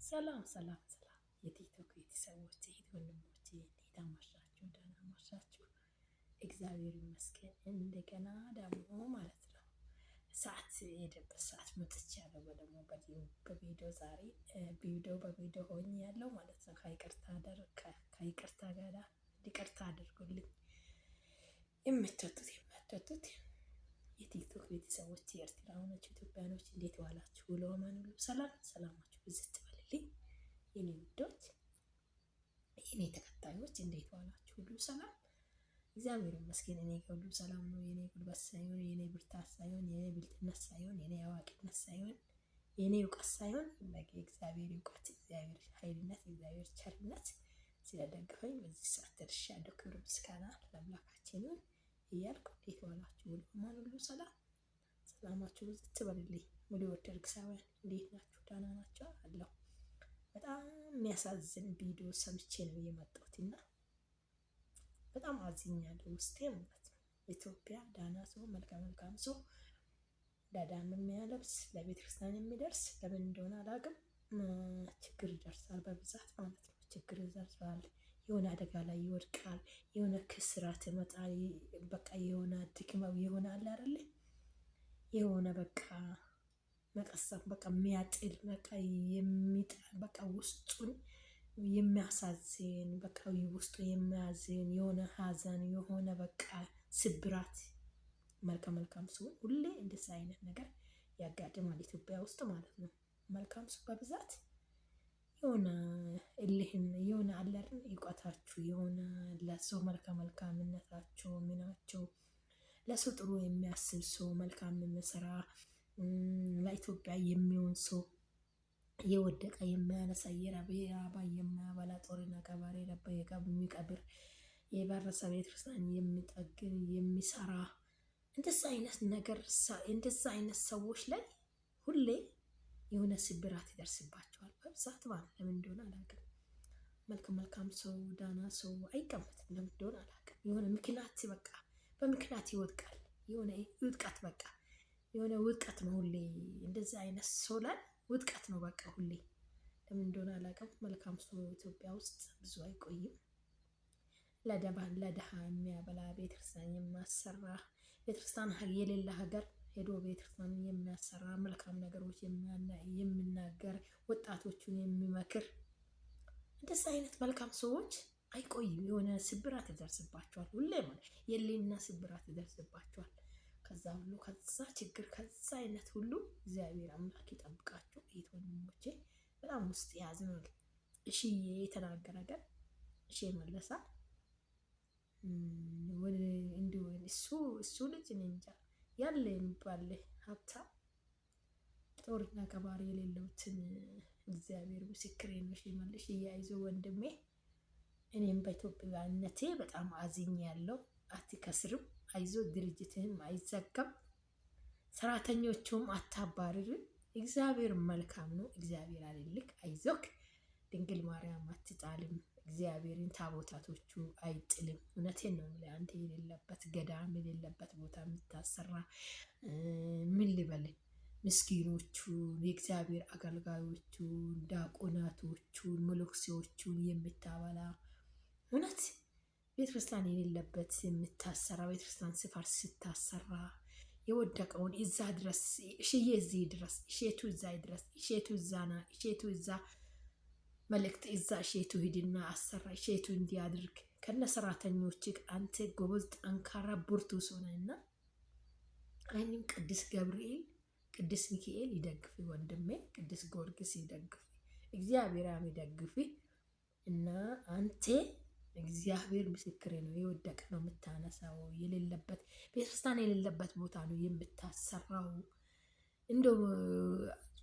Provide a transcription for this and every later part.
ሰላም ሰላም ሰላም የቲክቶክ ቤተሰቦች እህት ወንድሞቼ፣ እንዴት አመሻችሁ? ደህና አመሻችሁ? እግዚአብሔር ይመስገን። እንደገና ደግሞ ማለት ነው ሰዓት የሄደበት ሰዓት መጥቻለሁ። ደግሞ በቪዲዮ ዛሬ ቪዲዮ በቪዲዮ ሆኜ ያለው ማለት ነው። ከይቅርታ ጋር ይቅርታ አድርጉልኝ። የምትወጡት የማትወጡት የቲክቶክ ቤተሰቦች የኤርትራውያኖች፣ ኢትዮጵያኖች እንዴት ዋላችሁ? ውሎ ማን ሁሉ ሰላም ሰላማችሁ ብዝት ትበልልኝ። የኔ ውዶች፣ የኔ ተከታዮች እንዴት ዋላችሁ? ሁሉ ሰላም እግዚአብሔር ይመስገን። እኔ ሁሉ ሰላም ነው። የኔ ጉልበት ሳይሆን የኔ ብርታት ሳይሆን የኔ ብልጥነት ሳይሆን የኔ አዋቂነት ሳይሆን የኔ እውቀት ሳይሆን የእግዚአብሔር እውቀት፣ እግዚአብሔር ኃይልነት፣ እግዚአብሔር ቸርነት ስለደገፈኝ በዚህ ሰዓት ደርሻለሁ። ክብር ምስጋና ለአምላካችን ይሁን እያልኩ እንዴት ዋላችሁ? ውሎ ማን ሁሉ ሰላም ሰላማችሁ ብዝት ትበልልኝ። ሙሉ ኦርቶዶክሳውያን እንዴት ናችሁ? ደህና ናቸው አለሁ። በጣም የሚያሳዝን ቪዲዮ ሰምቼ ነው የመጣሁት እና በጣም አዝኛለሁ ውስጤ ማለት ነው። ኢትዮጵያ ዳና ሰው መልካም መልካም ሰው ለዳም የሚያለብስ ለቤተ ክርስቲያን የሚደርስ ለምን እንደሆነ አላውቅም፣ ችግር ይደርሳል በብዛት ማለት ነው። ችግር ይደርሳል፣ የሆነ አደጋ ላይ ይወድቃል፣ የሆነ ክስራት ይመጣል። በቃ የሆነ ድክመው የሆነ አለ አይደለ የሆነ በቃ መቀሰፍ በቃ የሚያጥል በቃ የሚጣል በቃ ውስጡን የሚያሳዝን በቃ ውስጡ የሚያዝን የሆነ ሀዘን የሆነ በቃ ስብራት መልካም መልካም ሰው ሁሌ እንደዚህ አይነት ነገር ያጋጥማል ኢትዮጵያ ውስጥ ማለት ነው። መልካም ሰው በብዛት የሆነ እልህን የሆነ አለ አይደል እውቀታችሁ የሆነ ለሰው መልካም መልካምነታቸው ምናቸው ለሰው ጥሩ የሚያስብ ሰው መልካም የሚሰራ ለኢትዮጵያ የሚሆን ሰው የወደቀ የሚያነሳ የራበ የሚያበላ ጦርና ቀባሪ የሚቀብር የፈረሰ ቤተክርስቲያን የሚጠግን የሚሰራ እንደዛ አይነት ነገር እንደዛ አይነት ሰዎች ላይ ሁሌ የሆነ ስብራት ይደርስባቸዋል በብዛት ማለት ለምን እንደሆነ አላውቅም። መልካም መልካም ሰው ዳና ሰው አይቀመጥም። ለምን እንደሆነ አላውቅም። የሆነ ምክንያት በቃ በምክንያት ይወድቃል። የሆነ ውድቀት በቃ የሆነ ውድቀት ነው ሁሌ እንደዛ አይነት ሰው ላይ ውድቀት ነው በቃ ሁሌ። ለምን እንደሆነ አላውቅም። መልካም ሰው ኢትዮጵያ ውስጥ ብዙ አይቆይም። ለድሃ የሚያበላ ቤተክርስቲያን የሚያሰራ ቤተክርስቲያን የሌለ ሀገር ሄዶ ቤተክርስቲያን የሚያሰራ መልካም ነገሮች የሚናገር ወጣቶቹን የሚመክር እንደዛ አይነት መልካም ሰዎች አይቆይም። የሆነ ስብራት ይደርስባቸዋል። ሁሌ ማለት የሌና ስብራት ይደርስባቸዋል። ከዛ ሁሉ ከዛ ችግር ከዛ አይነት ሁሉ እግዚአብሔር አምላክ ይጠብቃቸው። እህት ወንድሞቼ በጣም ውስጥ ያዝናል። እሽዬ የተናገረ ነገር እሺ መለሳ እንዲሁ እሱ ልጅ እኔ እንጃ ያለ የሚባል ሀብታም ጦርና ቀባሪ የሌለውትን እግዚአብሔር ምስክሬ ነው። ሽመልስ እያይዞ ወንድሜ እኔም በኢትዮጵያዊነቴ በጣም አዝኛለሁ። አትከስርም፣ አይዞ፣ ድርጅትህም አይዘጋም፣ ሰራተኞቹም አታባርርም። እግዚአብሔር መልካም ነው። እግዚአብሔር አልልክ፣ አይዞክ፣ ድንግል ማርያም አትጣልም። እግዚአብሔርን ታቦታቶቹ አይጥልም። እውነቴን ነው የምልህ። አንተ የሌለበት ገዳም የሌለበት ቦታ የምታሰራ ምን ልበል? ምስኪኖቹን የእግዚአብሔር አገልጋዮቹን ዲያቆናቶቹን መነኩሴዎቹን የምታበላ እውነት ቤተክርስቲያን የሌለበት የምታሰራ ቤተክርስቲያን ስፈር ስታሰራ የወደቀውን እዛ ድረስ እሽዬ እዚህ ድረስ እሼቱ እዛ ድረስ እሼቱ እዛና እሼቱ እዛ መልእክት እዛ እሼቱ ሂድና አሰራ እሼቱ እንዲያድርግ ከነ ሰራተኞች አንተ ጎበዝ፣ ጠንካራ፣ ብርቱ ሰው ነህና አይንም ቅዱስ ገብርኤል ቅዱስ ሚካኤል ይደግፍ ወንድሜ፣ ቅዱስ ጊዮርጊስ ይደግፍ፣ እግዚአብሔር ይደግፍ እና አንተ እግዚአብሔር ምስክሬ ነው። የወደቀ ነው የምታነሳው፣ የሌለበት ቤተክርስቲያን የሌለበት ቦታ ነው የምታሰራው። እንደው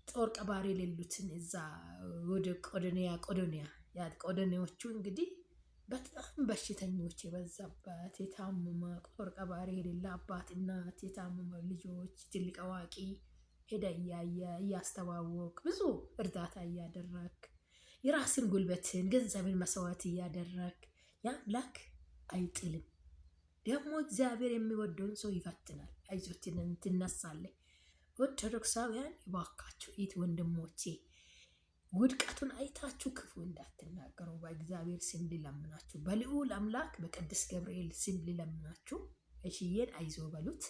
ጦር ቀባሪ የሌሉትን እዛ ወደ ቆዶንያ ቆዶንያ ቆዶንያዎቹ እንግዲህ በጣም በሽተኞች የበዛበት የታመመ ጦር ቀባሪ የሌለ አባት እናት የታመመ ልጆች ትልቅ አዋቂ ሄደ እያየ እያስተዋወቅ ብዙ እርዳታ እያደረግ የራስን ጉልበትን ገንዘብን መስዋዕት እያደረግ የአምላክ አይጥልም። ደግሞ እግዚአብሔር የሚወደውን ሰው ይፈትናል። አይዞህ ትነሳለህ። ኦርቶዶክሳውያን እባካችሁ እህት ወንድሞቼ ውድቀቱን አይታችሁ ክፉ እንዳትናገሩ በእግዚአብሔር ስም ልለምናችሁ፣ በልዑል አምላክ በቅዱስ ገብርኤል ስም ልለምናችሁ። እሽዬን አይዞ በሉት።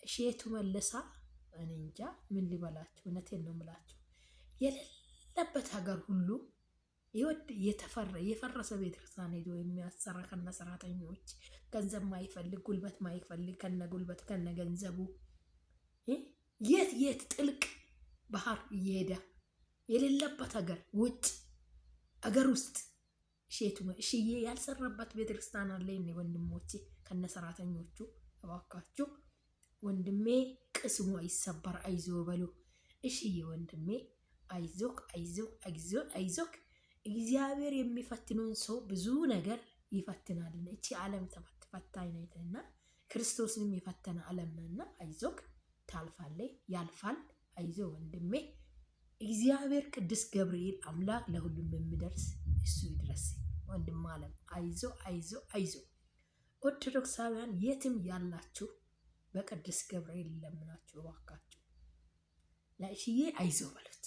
እሽየቱ መለሳ እኔ እንጃ ምን ሊበላችሁ። እውነቴን ነው የምላችሁ የሌለበት ሀገር ሁሉ ይወድ የፈረሰ ቤተክርስቲያን ሄዶ የሚያሰራ ከነ ሰራተኞች ገንዘብ ማይፈልግ ጉልበት ማይፈልግ ከነ ጉልበት ከነ ገንዘቡ የት የት ጥልቅ ባህር እየሄደ የሌለበት ሀገር ውጭ አገር ውስጥ ሼቱ እሽዬ ያልሰራበት ቤተክርስቲያን አለ። እኔ ወንድሞቼ ከነ ሰራተኞቹ እባካችሁ ወንድሜ ቅስሙ አይሰበር አይዞ በሉ። እሽዬ ወንድሜ አይዞክ አይዞክ አይዞክ። እግዚአብሔር የሚፈትኑን ሰው ብዙ ነገር ይፈትናል። እቺ ዓለም ፈታኝ ናትና ክርስቶስንም የፈተነ ዓለም ነውና አይዞክ፣ ታልፋለህ፣ ያልፋል። አይዞ ወንድሜ እግዚአብሔር ቅዱስ ገብርኤል አምላክ ለሁሉም የሚደርስ እሱ ይድረስ። ወንድም ዓለም አይዞ አይዞ አይዞ። ኦርቶዶክሳውያን የትም ያላችሁ በቅዱስ ገብርኤል ለምናችሁ እባካችሁ ለእሽዬ አይዞ በሉት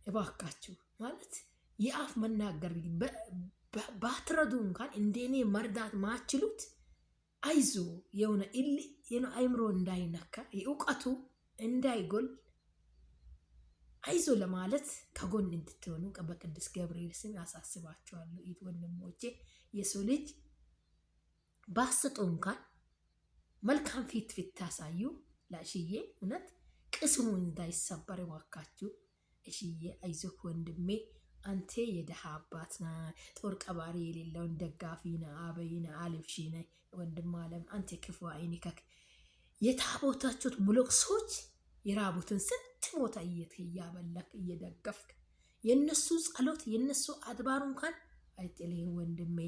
እባካችሁ። ማለት የአፍ መናገር ባትረዱ እንኳን እንደኔ መርዳት ማችሉት አይዞ የሆነ አይምሮ እንዳይነካ የእውቀቱ እንዳይጎል አይዞ ለማለት ከጎን እንድትሆኑ በቅዱስ ገብርኤል ስም ያሳስባቸዋለሁ። ኢት ወንድሞቼ፣ የሰው ልጅ ባስጡ እንኳን መልካም ፊት ፊት ታሳዩ። ለእሽዬ እውነት ቅስሙ እንዳይሰበር እባካችሁ። እሽዬ አይዞህ ወንድሜ፣ አንተ የድሃ አባት ነ፣ ጦር ቀባሪ የሌለውን ደጋፊ ነ፣ አበይ ነ፣ አልብሺ ነ። ወንድም አለም አንተ ክፉ አይንካክ። የታቦታችሁት ሙሎክሶች የራቡትን ስንት ቦታ እያበላክ እየደገፍክ የነሱ ጸሎት የነሱ አድባሩ እንኳን አይጥልህም ወንድሜ።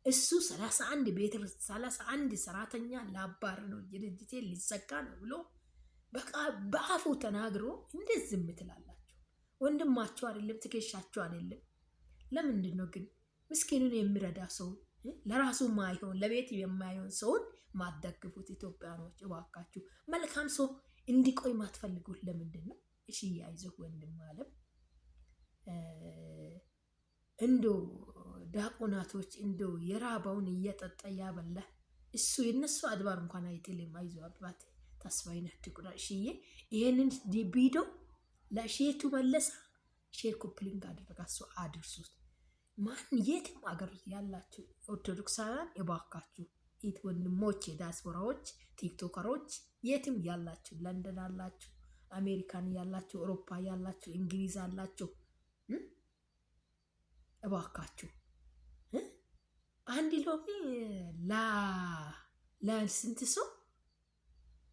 እሱ 31 ቤት 31 ሰራተኛ ላባር ነው ድርጅቴ ሊዘጋ ነው ብሎ በቃ በአፉ ተናግሮ እንዴት ዝም ትላላችሁ? ወንድማችሁ አይደለም? ትከሻችሁ አይደለም? ለምንድን ነው ግን ምስኪኑን የሚረዳ ሰው ለራሱ ማይሆን ለቤት የማይሆን ሰውን ማደግፉት? ኢትዮጵያኖች እባካችሁ መልካም ሰው እንዲቆይ ማትፈልጉት ለምንድን ነው? እሺ አይዞህ ወንድም አለም እንዶ ዲያቆናቶች እንዶ የራባውን እየጠጣ ያበላ እሱ የነሱ አድባር እንኳን አይጥልም። አይዞ አባት ተስፋዬን አትቁረጥ እሽዬ። ይሄንን ቪዲዮ ለእሼቱ መለሳ share copy link አድርጋችሁ አድርሱት። ማን የትም አገር ያላችሁ ኦርቶዶክሳውያን እባካችሁ ኢት ወንድሞች የዲያስፖራዎች ቲክቶከሮች የትም ያላችሁ ለንደን አላችሁ፣ አሜሪካን ያላችሁ፣ አውሮፓ ያላችሁ፣ እንግሊዝ አላችሁ፣ እባካችሁ አንድ ሎሚ ለስንት ሰው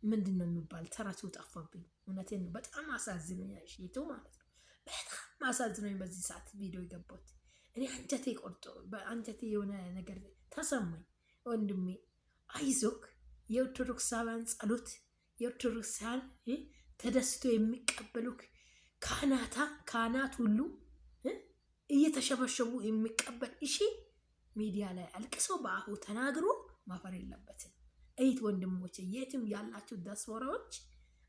ምንድን ነው የሚባል ተረቱ ጠፋብኝ። እውነቴን ነው። በጣም አሳዝኖኛል፣ ሼቱ ማለት ነው። በጣም አሳዝኖኝ በዚህ ሰዓት ቪዲዮ የገባሁት እኔ አንጀቴ ቆርጦ አንጀቴ የሆነ ነገር ተሰማኝ። ወንድሜ አይዞክ፣ የኦርቶዶክሳውያን ጸሎት የኦርቶዶክሳውያን ተደስቶ የሚቀበሉክ ካህናታ ካህናት ሁሉ እየተሸበሸቡ የሚቀበል እሺ፣ ሚዲያ ላይ አልቅሶ በአፉ ተናግሮ ማፈር የለበትም። እህት ወንድሞቼ፣ የትም ያላችሁ ዲያስፖራዎች፣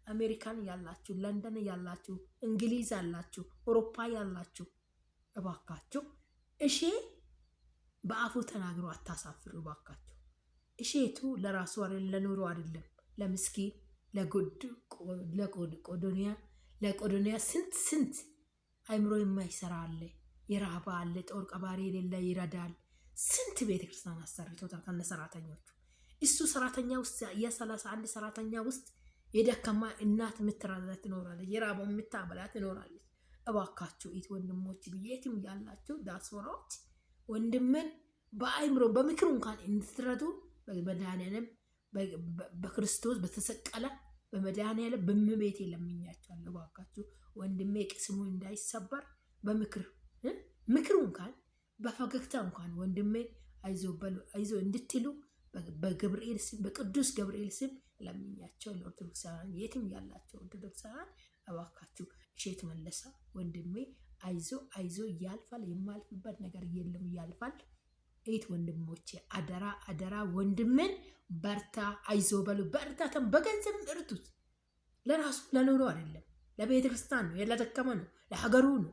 አሜሪካን ያላችሁ፣ ለንደን ያላችሁ፣ እንግሊዝ ያላችሁ፣ አውሮፓ ያላችሁ እባካችሁ እሺ በአፉ ተናግሮ አታሳፍሩ እባካችሁ። እሼቱ ለራሱ ለኑሮ አይደለም፣ ለምስኪን ለቆዶንያ ለቆዶንያ ስንት ስንት አይምሮ የማይሰራ አለ፣ የራባ አለ፣ ጦር ቀባሪ የሌለ ይረዳል። ስንት ቤተ ክርስቲያን አሰርቶታል ከነ ሰራተኞቹ። እሱ ሰራተኛ ውስጥ የ31 ሰራተኛ ውስጥ የደከማ እናት የምትረዳ ትኖራለች፣ የራበው የምታበላ ትኖራለች። እባካችሁ ኢት ወንድሞች የትም ያላችሁ ዲያስፖራዎች ወንድምን በአይምሮ በምክር እንኳን እንድትረዱ በመድኃኒዓለም በክርስቶስ በተሰቀለ በመድኃኒዓለም በእመቤቴ ለምኛቸዋለሁ። እባካችሁ ወንድሜ ቅስሙ እንዳይሰበር በምክር ምክሩ እንኳን በፈገግታ እንኳን ወንድሜ አይዞ እንድትሉ በገብርኤል ስም በቅዱስ ገብርኤል ስም ለምኛቸው። ለኦርቶዶክሳውያን የትም ያላቸው ኦርቶዶክሳውያን እባካችሁ እሼት መለሰ ወንድሜ አይዞ አይዞ ያልፋል። የማልፍበት ነገር የለም ያልፋል። እህት ወንድሞቼ አደራ አደራ፣ ወንድምን በርታ አይዞ በሉ። በእርዳታም በገንዘብ እርዱት። ለራሱ ለኑሮ አይደለም። ለቤተ ክርስቲያን ነው፣ ለደከመ ነው፣ ለሀገሩ ነው።